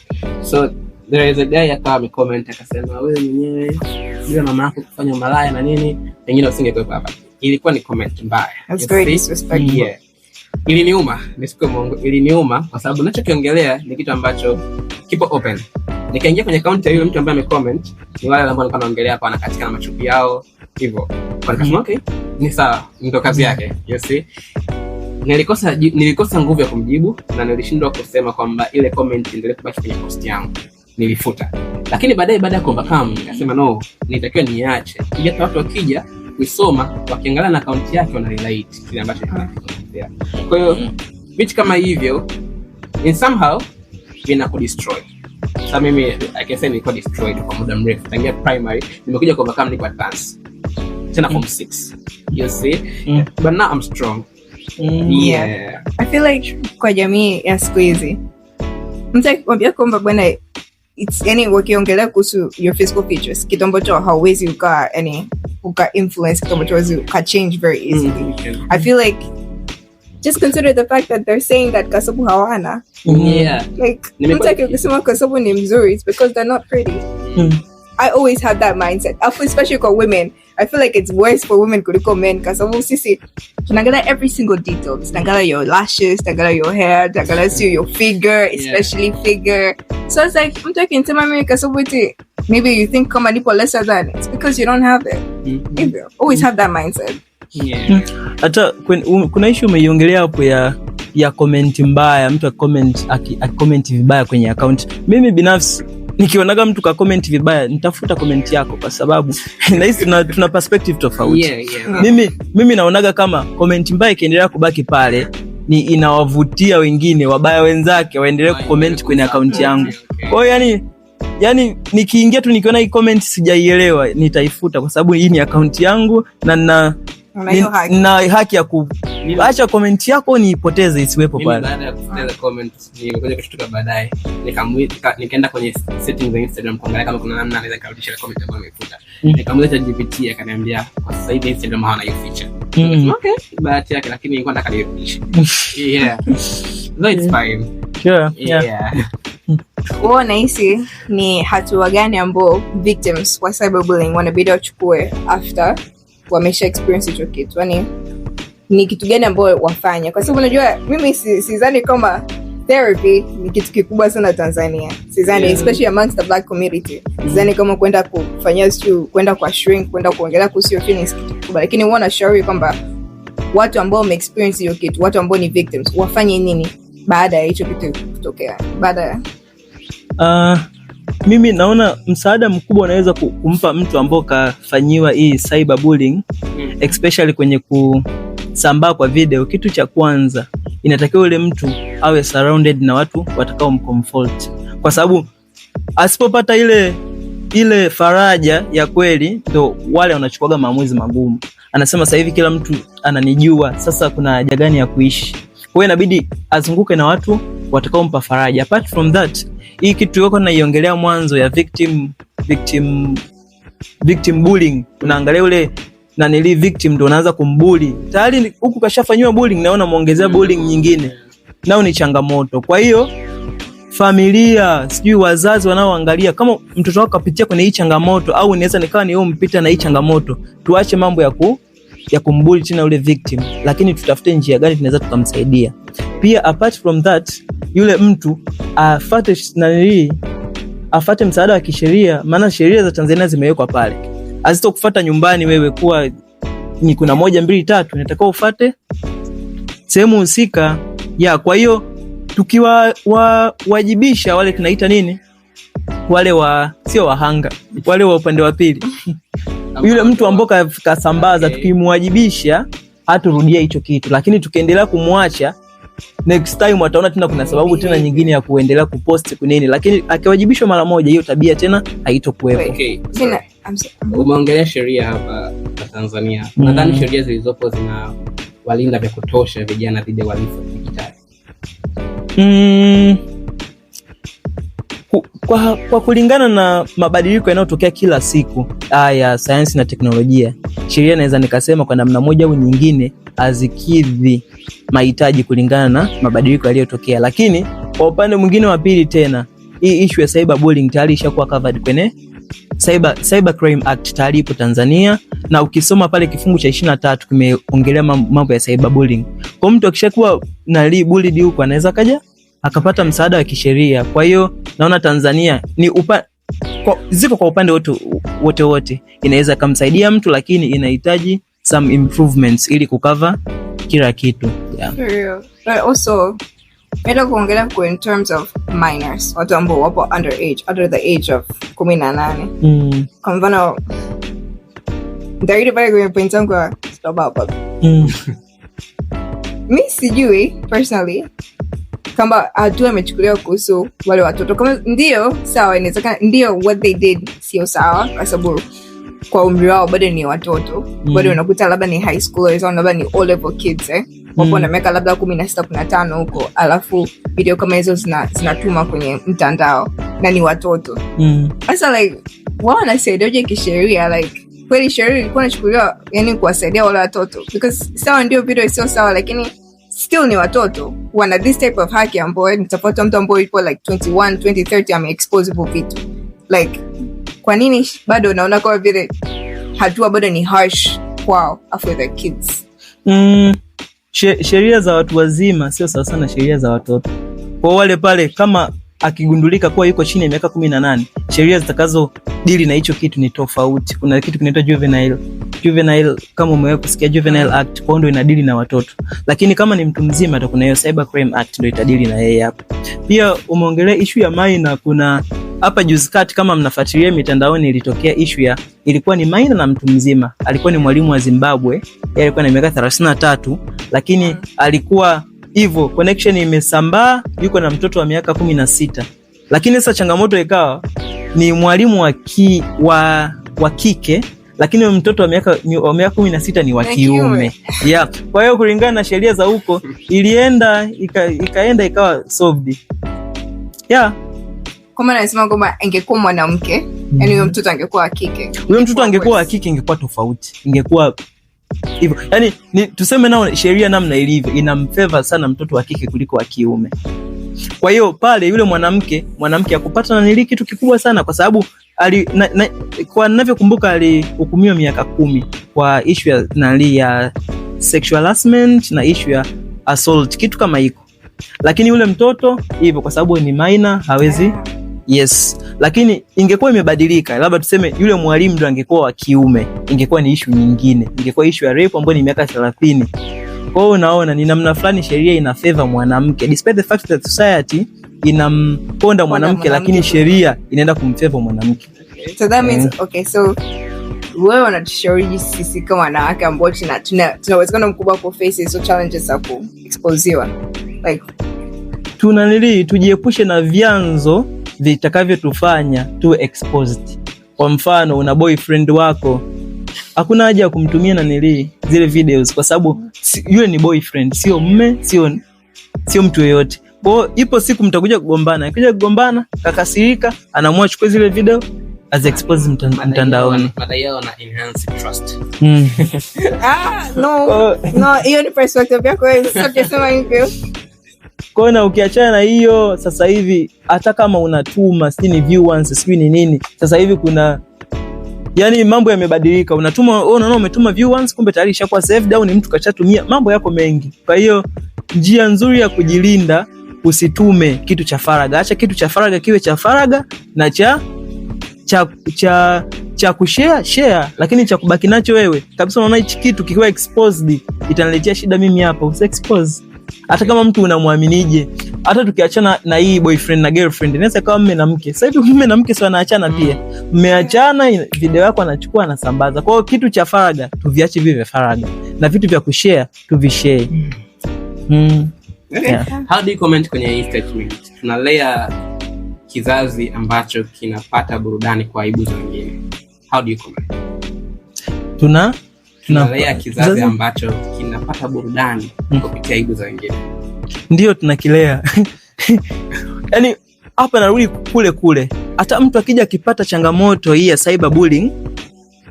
So there is a guy akawa amecomment akasema, "Wewe mwenyewe bila mama yako kufanya malaya na nini, pengine usingekuwepo hapa." Ilikuwa ni comment mbaya. That's You very see? Disrespectful. Yeah. Iliniuma, nisikuwe mwongo, iliniuma kwa sababu nachokiongelea ni kitu ambacho kipo open. Nikaingia kwenye account ya yule mtu ambaye amecomment, ni wale ambao nilikuwa naongelea hapa, wanakatika na machupi yao hivyo. Kwa nikasema, "Okay, ni sawa, ndo kazi yake." You see? Nilikosa nguvu ya kumjibu na nilishindwa kusema kwamba ile comment endelee kubaki kwenye post yangu. Nilifuta. Lakini baadaye, baada ya kuovercome, nikasema no, nitakiwa niache. Ili hata watu wakija kuisoma, wakiangalia na account yake, wana relate kile ambacho nilikuwa nakizungumzia. Kwa hiyo vitu kama hivyo in somehow vina kudestroy. Sasa mimi I can say nilikuwa destroyed kwa muda mrefu. Tangia primary nimekuja ku overcome niko advance. Tena form 6. You see? But now I'm strong. Yeah. Yeah. I feel like kwa jamii ya siku hizi, mtu akikwambia kwamba bwana it's, yani wakiongelea kuhusu your physical features, kitu ambacho hauwezi uka, yani uka influence, kitu ambacho hauwezi uka change very easily. I feel like just consider the fact that they're saying that kwa sababu hawana like mtu akisema kwa sababu ni mzuri, it's because they're not pretty. I always had that mindset. Alafu especially kwa women, I feel like it's worse for women kuliko men kwa sababu sisi tunaangalia every single detail. Tunaangalia your lashes, tunaangalia your hair, tunaangalia sio your figure, especially figure. So it's like mtu akinisema mimi kwa sababu eti maybe you think kama nipo lesser than, it's because you don't have it. Hivyo. Always have that mindset. Hata kuna issue umeiongelea hapo ya comment mbaya, mtu akicomment akicomment vibaya kwenye account. Mimi binafsi nikionaga mtu ka comment vibaya, nitafuta comment yako kwa sababu nahisi tuna perspective tofauti. Mimi naonaga kama comment mbaya ikiendelea kubaki pale ni inawavutia wengine wabaya wenzake waendelee kucomment kwenye akaunti yangu. Kwa hiyo yani nikiingia tu nikiona hii comment sijaielewa, nitaifuta kwa sababu hii ni akaunti yangu na na Una hiyo haki. Na haki ya kuacha comment yako niipoteze isiwepo Mimi pale. Baada ya kufuta ile comment nimekuja kushtuka baadaye, nikaenda kwenye settings za Instagram kuangalia kama kuna namna naweza nikarudisha ile comment ambayo nimefuta. Nikamuuliza ChatGPT, akaniambia kwa sasa hivi Instagram hawana hiyo feature. Nikasema, "Okay, bahati yake," lakini nilikuwa nataka nirudishe. Yeah. No, it's fine. Sure. Yeah. Yeah. Wewe unahisi ni hatua gani ambao victims wa cyberbullying wanabidi wachukue after wamesha experience hicho kitu? Yani ni kitu gani ambao wafanye? Kwa sababu unajua mimi sidhani kama therapy ni kitu kikubwa sana Tanzania. Sidhani, especially amongst the black community. Sidhani kama kwenda kufanyia sijui kwenda kwa shrink, kwenda kuongelea kuhusu your feelings kitu kikubwa. Lakini huwa nashauri kwamba watu ambao wame experience hiyo kitu, watu ambao ni victims, wafanye nini baada ya hicho kitu kutokea? Baada ya Mimi naona msaada mkubwa unaweza kumpa mtu ambao kafanyiwa hii cyberbullying, especially kwenye kusambaa kwa video. Kitu cha kwanza inatakiwa yule mtu awe surrounded na watu watakao mcomfort, kwa sababu asipopata ile faraja ya kweli, ndo wale wanachukuaga maamuzi magumu. Anasema sasa hivi kila mtu ananijua, sasa kuna haja gani ya kuishi? Kwa hiyo inabidi azunguke na watu watakaompa faraja. Apart from that, hii kitu tulikuwa naiongelea mwanzo ya victim bullying, unaangalia ule nanili victim ndo unaanza kumbully tayari, huku kashafanyiwa bullying, naona muongezea bullying nyingine, nao ni changamoto. Kwa hiyo familia, sijui wazazi wanaoangalia kama mtoto wako kapitia kwenye hii changamoto, au inaweza nikawa ni wewe mpita na hii changamoto, tuache mambo ya kumbully tena ule victim, lakini tutafute njia gani tunaweza tukamsaidia. Pia apart from that, yule mtu afate nanili, afate msaada wa kisheria, maana sheria za Tanzania zimewekwa pale, hazitokufuata nyumbani wewe kuwa ni kuna moja mbili tatu, inatakiwa ufate sehemu husika ya. Kwa hiyo tukiwawajibisha wale tunaita nini, wale wa sio wahanga, wale wa upande wa pili yule mtu ambao kasambaza, tukimwajibisha haturudia hicho kitu, lakini tukiendelea kumwacha next time ataona tena kuna sababu tena nyingine ya kuendelea kupost kunini, lakini akiwajibishwa mara moja, hiyo tabia tena haitokuwepo. Okay, Sina, I'm sorry. Umeongelea sheria hapa za Tanzania. Nadhani sheria zilizopo zina walinda vya kutosha vijana dhidi ya uhalifu wa kidijitali? Kwa kulingana na mabadiliko yanayotokea kila siku ya sayansi na teknolojia, sheria naweza nikasema kwa namna moja au nyingine hazikidhi mahitaji kulingana na mabadiliko yaliyotokea. Lakini kwa upande mwingine wa pili tena, hii issue ya cyber bullying tayari ishakuwa covered kwenye Cyber Crime Act, tayari ipo Tanzania, na ukisoma pale kifungu cha 23 kimeongelea mambo ya cyber bullying. Kwa mtu akishakuwa nali bullied huko anaweza kaja akapata msaada wa kisheria. Kwa hiyo naona Tanzania ni ziko kwa upande wote wote wote, inaweza kumsaidia mtu, lakini inahitaji some improvements ili kucover kila kitu, yeah. For real. But also naenda kuongelea kwa in terms of minors, watu ambao wapo underage, under the age of 18. Kwa mfano, ntarudi pale kwenye point yangu ya stop hapa. Mi sijui personally kama hatua imechukuliwa kuhusu wale watoto. Kama ndio sawa, inawezekana ndio what they did sio sawa, kwa sababu kwa umri wao bado ni watoto. Bado unakuta labda ni high schoolers au labda ni O level kids, eh, wapo na miaka labda 16, 15 huko, alafu video kama hizo zinatuma kwenye mtandao na ni watoto. Sasa like wao wanasaidiaje kisheria? Like kweli sheria ilikuwa inachukuliwa yani kuwasaidia wale watoto? Because sawa, ndio video sio sawa, lakini still ni watoto, wana this type of haki ambayo ni tofauti na mtu ambaye yupo like 21, 20, 30 ameexpose hivyo vitu. Like kwa nini bado unaona kama vile hatua bado ni harsh kwao afu the kids? Sheria za watu wazima sio sawa sana sheria za watoto. Kwa wale pale kama akigundulika kuwa yuko chini ya miaka 18, sheria zitakazo dili na hicho kitu ni tofauti. Kuna kitu kinaitwa juvenile, kama umewahi kusikia Juvenile Act, kwa ndio inadili na watoto. Lakini kama ni mtu mzima kuna hiyo Cyber Crime Act ndio itadili na yeye hapo. Pia umeongelea issue ya minor, kuna hapa juzi kati, kama mnafuatilia mitandaoni, ilitokea issue ya ilikuwa ni minor na mtu mzima, alikuwa ni mwalimu wa Zimbabwe, yeye alikuwa na miaka 33, lakini alikuwa hivyo connection imesambaa, yuko na mtoto wa miaka 16. Lakini sasa changamoto ikawa ni mwalimu wa kike, lakini mtoto wa miaka 16 ni wa kiume. Yeah. Kwa hiyo kulingana na sheria za huko ilienda ikaenda ikawa solved. Yeah. Kwa maana nasema kwamba ingekuwa mwanamke, yani huyo mtoto angekuwa wa kike. Huyo mtoto angekuwa wa kike ingekuwa tofauti. Ingekuwa hivyo. Yani ni, tuseme nao sheria namna ilivyo inamfavor sana mtoto wa kike kuliko wa kiume. Kwa hiyo pale yule mwanamke akupata na nili kitu kikubwa sana kwa sababu kwa ninavyokumbuka alihukumiwa miaka 10 kwa issue ya nali ya sexual harassment na issue ya assault, kitu kama hiko. Lakini yule mtoto hivyo kwa sababu ni minor hawezi. Yes, lakini ingekuwa imebadilika, labda tuseme yule mwalimu ndo angekuwa wa kiume, ingekuwa ni issue nyingine, ingekuwa issue ya rape ambayo ni miaka 30. Kwa hiyo unaona ni namna fulani sheria ina favor mwanamke despite the fact that society inamponda mwanamke, lakini sheria inaenda kumfavor mwanamke. So that means, okay, so wewe unatushauri sisi kama wanawake ambao tuna uwezekano mkubwa ku face hizo challenges za ku exposiwa, like tunanili tujiepushe na vyanzo vitakavyotufanya tuwe exposed. Kwa mfano, una boyfriend wako, hakuna haja ya kumtumia nanili zile videos kwa sababu yule ni boyfriend, sio mme, sio Sio mtu yeyote. Kwa hiyo ipo siku mtakuja kugombana, akija kugombana kakasirika, anaamua achukue zile video azi expose mtandaoni. Madai yao na enhance trust. Ah, no no, hiyo ni perspective yako wewe, sasa ukisema hivyo. Kwa hiyo na ukiachana na hiyo, sasa hivi hata kama unatuma sijui ni view once sijui ni nini, sasa hivi kuna yani mambo yamebadilika. Unatuma wewe unaona umetuma view once, kumbe tayari ishakuwa saved au ni mtu kashatumia. Mambo yako mengi. Kwa hiyo njia nzuri ya kujilinda, usitume kitu cha faragha. Acha kitu cha faragha kiwe cha faragha na cha kushare share, lakini cha kubaki nacho wewe kabisa. Unaona hichi kitu kikiwa exposed itaniletea shida mimi hapa, usi expose hata kama mtu unamwaminije. Hata tukiachana na hii boyfriend na girlfriend, inaweza kawa mme na mke. Sasa hivi mume na mke si wanaachana pia, mmeachana, video yako anachukua anasambaza. Kwa hiyo kitu cha faragha tuviache viwe vya faragha, na vitu vya kushare tuvishare. Okay. Yeah. How do you comment kwenye hii statement? Tunalea kizazi ambacho kinapata burudani kwa aibu za wengine. How do you comment? Tuna Tunalea kizazi ambacho kinapata burudani kupitia aibu za wengine. Ndio tunakilea. Yani hapa narudi kule kule, hata mtu akija akipata changamoto hii ya cyber bullying,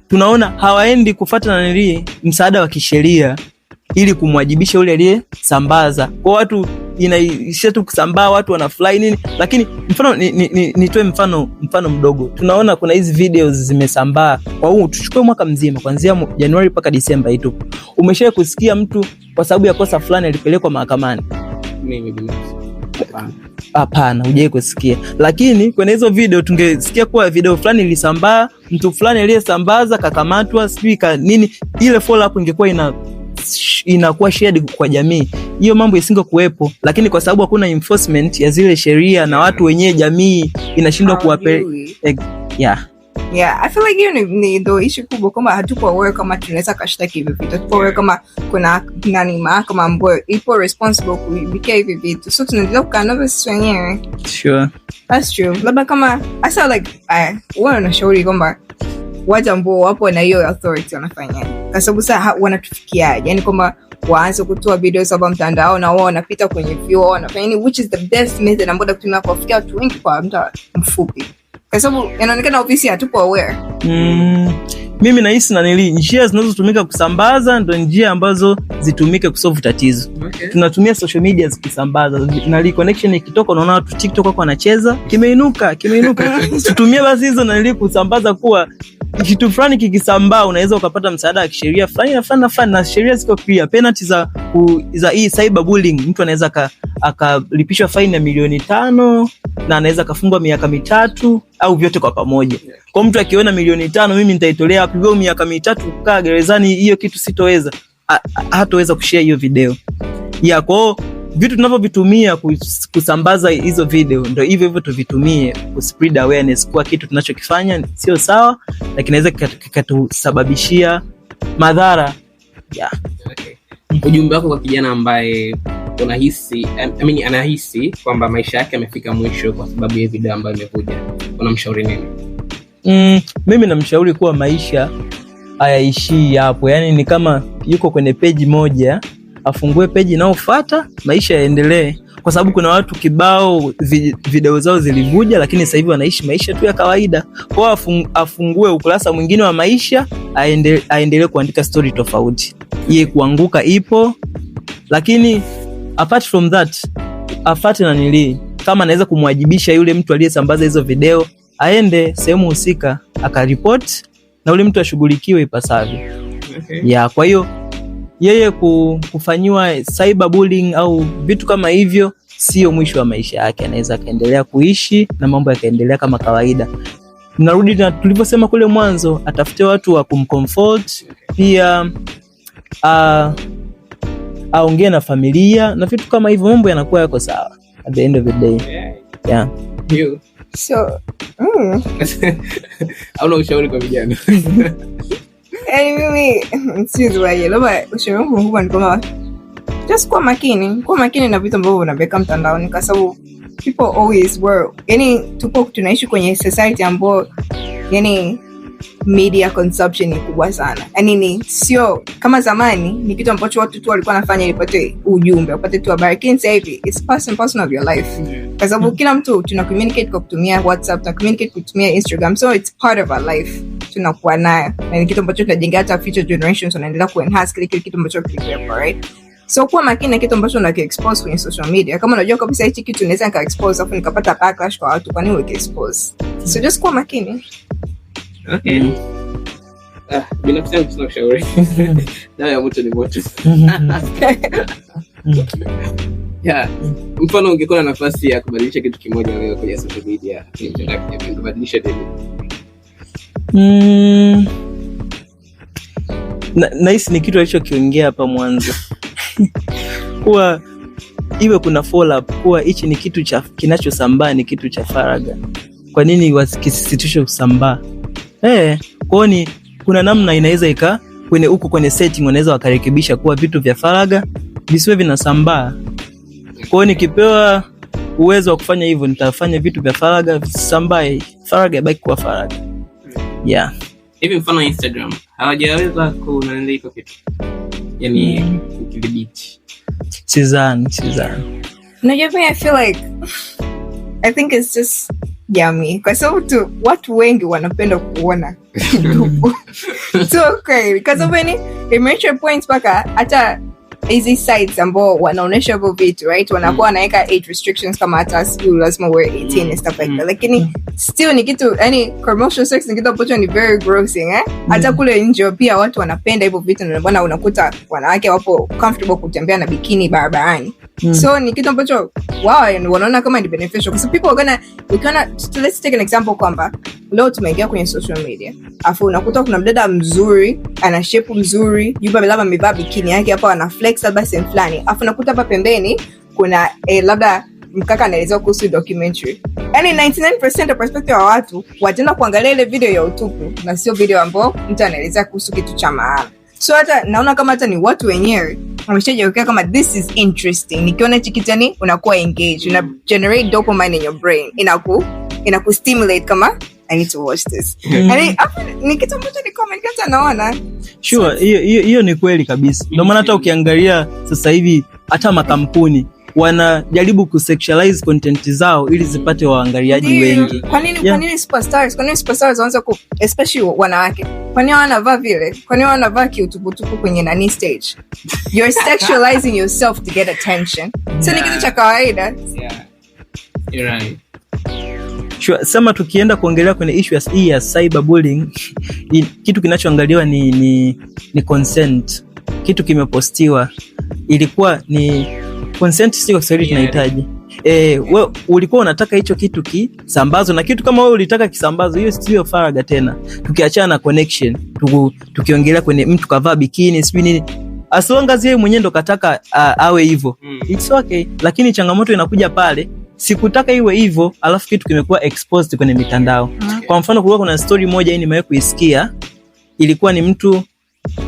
tunaona hawaendi kufuata nanili msaada wa kisheria ili kumwajibisha yule aliyesambaza. Kwa watu inaishia tu kusambaa, watu wanafurahi nini, lakini mfano nitoe mfano mdogo. Tunaona kuna hizi videos zimesambaa kwa huu, tuchukue mwaka mzima kuanzia Januari mpaka Disemba hii tu. Umeshawahi kusikia mtu kwa sababu ya kosa fulani alipelekwa mahakamani? Mimi binafsi hapana. Hapana, hujawahi kusikia. Lakini kwenye hizo video tungesikia kuwa video fulani ilisambaa, mtu fulani aliyesambaza kakamatwa, sijui ka nini, ile follow up ingekuwa inakuwa shared kwa jamii, hiyo mambo isingekuwepo. Lakini kwa sababu hakuna enforcement ya zile sheria na watu wenyewe, jamii inashindwa kuwape Hawajui. Yeah. Yeah, I feel like hiyo ni ndo issue kubwa kwamba hatupo aware kama tunaweza kashtaki hivi vitu. Hatupo aware kama kuna nani mahakama ambayo ipo responsible kuibikia hivi vitu. So tunaendelea kukaa navyo sisi wenyewe. That's true. Labda kama hasa like wewe unashauri kwamba watu ambao wapo na hiyo authority wanafanyaje? Kwa sababu sasa wanatufikiaje? Yani kwamba waanze kutoa videos hapa mtandao na wao wanapita kwenye vyuo wanafanya nini, which is the best method ambayo kutumia kuwafikia watu wengi kwa muda mfupi, kwa sababu inaonekana ofisi hatupo aware. Mimi nahisi nanili njia zinazotumika kusambaza ndo njia ambazo zitumike kusolve tatizo. Tunatumia social media zikisambaza nali connection ikitoka, unaona watu TikTok wako wanacheza, kimeinuka kimeinuka. Tutumie basi hizo nali kusambaza kuwa kitu fulani kikisambaa unaweza ukapata msaada wa kisheria fulani na fulani na fulani, na sheria ziko clear. Penalty za hii cyber bullying, mtu anaweza akalipishwa faini ya 5 milioni na anaweza akafungwa miaka 3 au vyote kwa pamoja. Kwa mtu akiona 5 milioni mimi nitaitolea wapi? Wewe miaka 3 kukaa gerezani, hiyo kitu sitoweza, hatoweza kushare hiyo video ya kwao. Vitu tunavyovitumia kusambaza hizo video ndo hivyo hivyo tuvitumie kuspread awareness kuwa kitu tunachokifanya sio sawa na kinaweza kikatusababishia madhara, yeah. Okay. Ujumbe wako kwa kijana ambaye unahisi, I mean, anahisi kwamba maisha yake yamefika mwisho kwa sababu ya video ambayo imekuja, unamshauri nini? Mimi namshauri kuwa maisha hayaishii hapo, yaani ni kama yuko kwenye peji moja, afungue peji inayofuata, maisha yaendelee, kwa sababu kuna watu kibao video zao zilivuja, lakini sasa hivi wanaishi maisha tu ya kawaida. Kwa hiyo afungue ukurasa mwingine wa maisha, aendelee kuandika story tofauti. Ye kuanguka ipo, lakini apart from that afate nanilii, kama anaweza kumwajibisha yule mtu aliyesambaza hizo video, aende sehemu husika akaripoti na yule mtu ashughulikiwe ipasavyo. Ya, kwa hiyo yeye kufanyiwa cyber bullying au vitu kama hivyo sio mwisho wa maisha yake, anaweza akaendelea kuishi na mambo yakaendelea kama kawaida. Narudi na tulivyosema kule mwanzo, atafute watu wa kumcomfort pia, aongee na familia na vitu kama hivyo, mambo yanakuwa yako sawa at the end of the day. Yeah. You. So. Hauna ushauri kwa vijana? Yaani mimi sijuaje, labda ushauri wangu mkubwa ni kwamba just kuwa makini na vitu ambavyo unaviweka mtandaoni, kwa sababu people always were, yani tupo tunaishi kwenye society ambayo yani Media consumption ni kubwa sana. Yaani ni sio kama zamani, ni kitu ambacho watu tu walikuwa wanafanya ili wapate ujumbe, wapate tu habari. Lakini sasa hivi it's part and parcel of your life, kwa sababu kila mtu tuna communicate kwa kutumia WhatsApp, tuna communicate kwa kutumia Instagram, so it's part of our life, tunakuwa nayo na ni kitu ambacho tunajenga. Hata future generations wanaendelea kuenhance kile kitu ambacho kilikuwepo, right? So kuwa makini na kitu ambacho unakiexpose kwenye social media. Kama unajua kabisa hichi kitu naweza nika expose afu nikapata backlash kwa watu, kwa nini ukiexpose? So just kuwa makini. Okay. Ah, binafsi yangu sina ushauri. Dawa ya moto ni moto. Yeah. Mfano, ungekuwa na nafasi ya kubadilisha kitu kimoja leo kwenye social media, kwenye mitandao ya kijamii, ungebadilisha nini? Nahisi ni kitu alichokiongea hapa mwanzo, kuwa iwe kuna follow up, kuwa hichi ni kitu cha kinachosambaa, ni kitu cha faragha, kwa nini kisisitishwe kusambaa? Kwao ni kuna namna inaweza ika kwenye huko kwenye setting wanaweza wakarekebisha kuwa vitu vya faragha visiwe vinasambaa. Kwao nikipewa uwezo wa kufanya hivyo, nitafanya vitu vya faragha visisambae, faragha ibaki kuwa faragha. Yeah. Hivi mfano Instagram hawajaweza kunanili iko kitu, yaani kukidhibiti? Sidhani, sidhani. Unajua, me I feel like I think it's just jamii, kwa sababu tu watu wengi wanapenda kuona tupu. So kweli, kwa sababu yani imereach a point mpaka hata hizi sites ambao wanaonyesha hivyo vitu, right, wanakuwa wanaweka age restrictions, kama hata sijui lazima uwe 18 and stuff like that, lakini still ni kitu, yani commercial sex ni kitu ambacho ni very grossing, eh. Hata kule nje pia watu wanapenda hivyo vitu, na ndio maana unakuta wanawake wapo comfortable kutembea na bikini barabarani. So ni kitu ambacho wao wanaona kama ni beneficial, kwa sababu people are gonna, ukiona, so let's take an example kwamba leo tumeingia kwenye social media afu unakuta kuna mdada mzuri, ana shape mzuri, yupo labda amevaa bikini yake hapo, ana flex labda sehemu fulani, afu unakuta hapa pembeni kuna labda mkaka anaelezea kuhusu documentary. Yani 99% ya perspective ya watu wataenda kuangalia ile video ya utupu na sio video ambao mtu anaelezea kuhusu kitu cha maana. So hata naona kama hata ni watu wenyewe wameshajiwekea kama this is interesting, nikiona hichi kitu, yani unakuwa engaged, una generate dopamine in your brain, inaku stimulate kama I need to watch this. Yani hapo ni kitu ambacho ni common, kila naona. Sure, hiyo ni kweli kabisa. Ndio maana hata ukiangalia sasa hivi hata makampuni wanajaribu kusexualize content zao ili zipate waangaliaji wengi. Kwa nini kwa nini superstars waanza ku, especially wanawake, kwa nini wanavaa vile? Kwa nini wanavaa kiutuputupu kwenye nani stage? You're sexualizing yourself to get attention. So ni kitu cha kawaida. Yeah. You're right. Sure. Sema tukienda kuongelea kwenye issue ya hii ya cyberbullying, kitu kinachoangaliwa ni consent. Kitu kimepostiwa ilikuwa ni consent, sio kwa Kiswahili tunahitaji. We ulikuwa unataka hicho kitu kisambazwe, na kitu kama wewe ulitaka kisambazwe, hiyo sio faragha tena. Tukiachana na connection, tukiongelea kwenye mtu kavaa bikini sijui nini, as long as yeye mwenyewe ndo kataka awe hivyo, it's okay. Lakini changamoto inakuja pale sikutaka iwe hivyo, alafu kitu kimekuwa exposed kwenye mitandao. Kwa mfano, kulikuwa kuna story moja hii nimewahi kuisikia, ilikuwa ni mtu,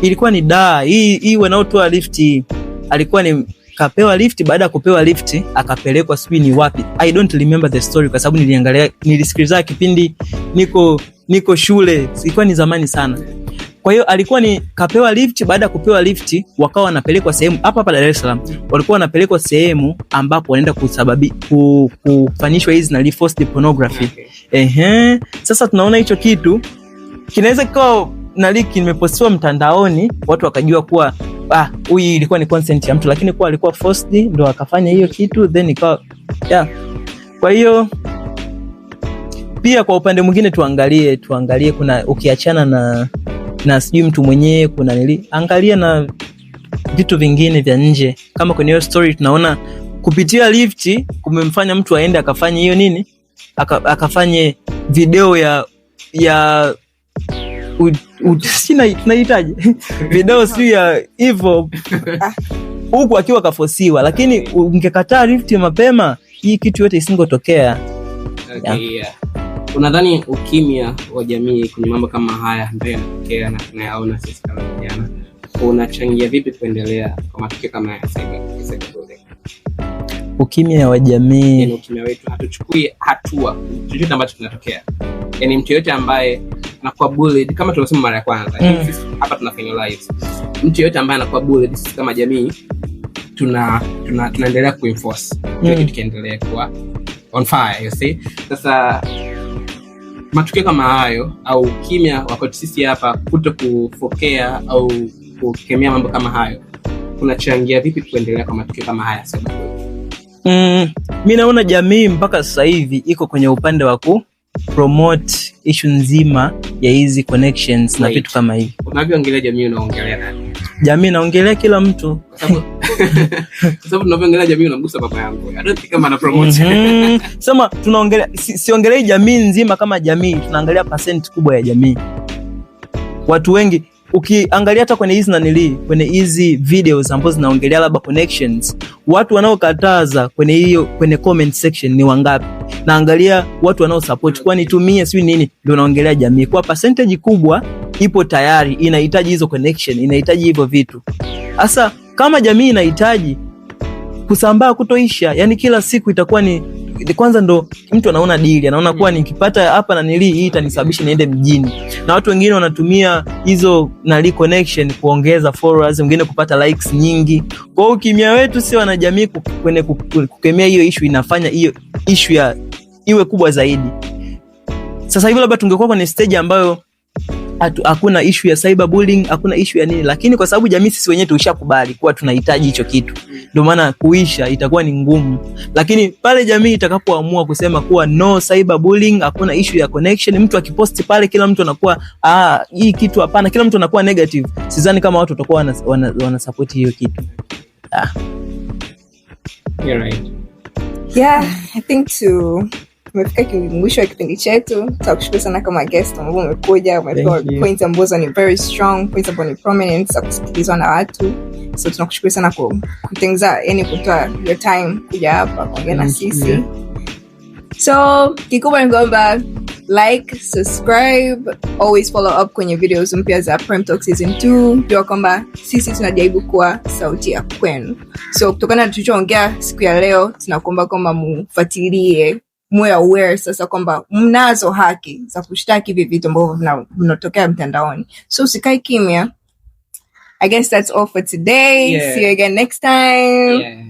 ilikuwa ni daa hii hii wanaotoa lift hii, alikuwa ni kapewa lift. Baada ya kupewa lift akapelekwa sijui ni wapi, I don't remember the story kwa sababu niliangalia, nilisikiliza kipindi niko shule, ilikuwa ni zamani sana. Kwa hiyo alikuwa ni kapewa lift. Baada ya kupewa lift wakawa wanapelekwa sehemu hapa hapa Dar es Salaam, walikuwa wanapelekwa sehemu ambapo wanaenda kufanyishwa hizi na forced pornography. Ehe, sasa tunaona hicho kitu kinaweza kikawa nali kimepostiwa mtandaoni, watu wakajua kuwa ah, huyu ilikuwa ni consent ya mtu, lakini kuwa alikuwa forced ndo akafanya hiyo kitu, then ikawa, yeah. Kwa hiyo pia kwa upande mwingine tuangalie kuna, ukiachana na sijui mtu mwenyewe, kuna nili, angalia na vitu vingine vya nje. Kama kwenye hiyo story tunaona kupitia lift kumemfanya mtu aende akafanye hiyo nini, akafanye video ya sina tunahitaji video sijui ya hivyo huku akiwa kafosiwa, lakini ungekataa lift mapema hii kitu yote isingotokea. Okay, yeah. Unadhani ukimya wa jamii kwenye mambo kama haya ambayo yanatokea na tunayaona sisi kama vijana unachangia vipi kuendelea kwa matukio kama ya cyberbullying? Ukimya wa jamii? Yaani ukimya wetu, hatuchukui hatua chochote ambacho kinatokea. Yaani mtu yoyote ambaye anakuwa bullied kama tulivyosema mara ya kwanza. Sisi hapa tuna finalize. Mtu yeyote ambaye anakuwa bullied, sisi kama jamii tunaendelea kuenforce kile kitu kiendelee kuwa on fire, you see. Sasa matukio kama hayo au kimya wakati sisi hapa kuto kufokea au kukemea mambo kama hayo kunachangia vipi kuendelea kwa matukio kama haya cyberbullying? Mi naona jamii mpaka sasa hivi iko kwenye upande wa ku promote issue nzima ya hizi connections na Wait. Vitu kama hivi. Unavyoongelea jamii, unaongelea nani? Jamii naongelea kila mtu. Kwa sababu tunavyoongelea jamii unamgusa baba yangu. I don't think kama ana promote. Sema tunaongelea siongelei jamii nzima kama jamii, tunaangalia percent kubwa ya jamii. Watu wengi ukiangalia hata kwenye hizi nanili, kwenye hizi videos ambazo zinaongelea labda connections, watu wanaokataza kwenye hiyo, kwenye comment section ni wangapi? Naangalia watu wanaosupport kwa nitumie sijui nini, ndio naongelea jamii. Kwa percentage kubwa ipo tayari inahitaji hizo connection, inahitaji hivyo vitu. Sasa kama jamii inahitaji kusambaa kutoisha, yani kila siku itakuwa ni kwanza ndo mtu anaona dili, anaona kuwa nikipata hapa na nili hii itanisababisha niende mjini, na watu wengine wanatumia hizo nali connection kuongeza followers, wengine kupata likes nyingi. Kwa hiyo ukimya wetu si wanajamii kwenye kukemea hiyo issue inafanya hiyo issue ya iwe kubwa zaidi. Sasa hivi labda tungekuwa kwenye stage ambayo hakuna issue ya cyberbullying, hakuna issue ya nini, lakini kwa sababu jamii sisi wenyewe tulishakubali kuwa tunahitaji hicho kitu, ndio maana kuisha itakuwa ni ngumu. Lakini pale jamii itakapoamua kusema kuwa no cyberbullying, hakuna issue ya connection, mtu akiposti pale, kila mtu anakuwa, "Ah, hii kitu hapana," kila mtu anakuwa negative. Sidhani kama watu watakuwa wana support hiyo kitu. Ah. You're right. Yeah, I think tumefika mwisho wa kipindi chetu. Tunakushukuru sana kama guest ambao umekuja, umepewa Thank you. Points ambazo ni very strong, points ambazo ni prominent za kusikilizwa na watu. So tunakushukuru sana kutengeneza, yani kutoa your time kuja hapa kuongea na Thank sisi. You. So kikubwa ni kwamba like, subscribe, always follow up kwenye videos mpya za Prime Talk season 2. Jua kwamba sisi tunajaribu kuwa sauti ya kwenu. So kutokana na tulichoongea siku ya leo, tunakuomba kwamba mufuatilie, muwe aware sasa kwamba mnazo haki za kushtaki hivi vitu ambavyo vinatokea mtandaoni. So usikae kimya. I guess that's all for today. Yeah. See you again next time. Yeah.